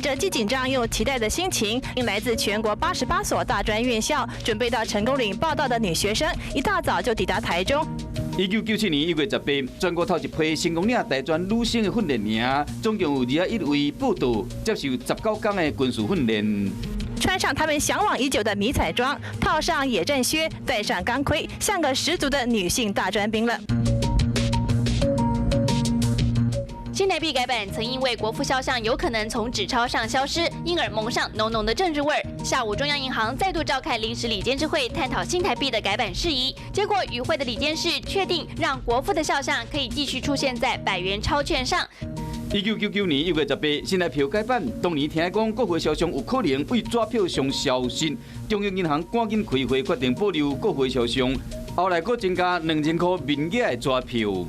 着既緊張又期待的心情，來自全國88所大專院校準備到成功嶺報到的女學生，一大早就抵達台中。1997年1月18，全國頭一批成功嶺大專女生的訓練營，總共有21位報到，接受19天的軍事訓練。穿上他們嚮往已久的迷彩裝，套上野戰靴，戴上鋼盔，像個十足的女性大專兵了。新台幣改版曾因為國父肖像有可能從紙鈔上消失，因而蒙上濃濃的政治味兒。下午中央銀行再度召開臨時理監事會，探討新台幣的改版事宜。結果與會的理監事確定，讓國父的肖像可以繼續出現在100元鈔券上。1999年1月18，新台票改版，當年聽講國父肖像有可能對紙票上消失，中央銀行趕緊開會決定保留國父肖像，後來閣增加2000箍面額的紙票。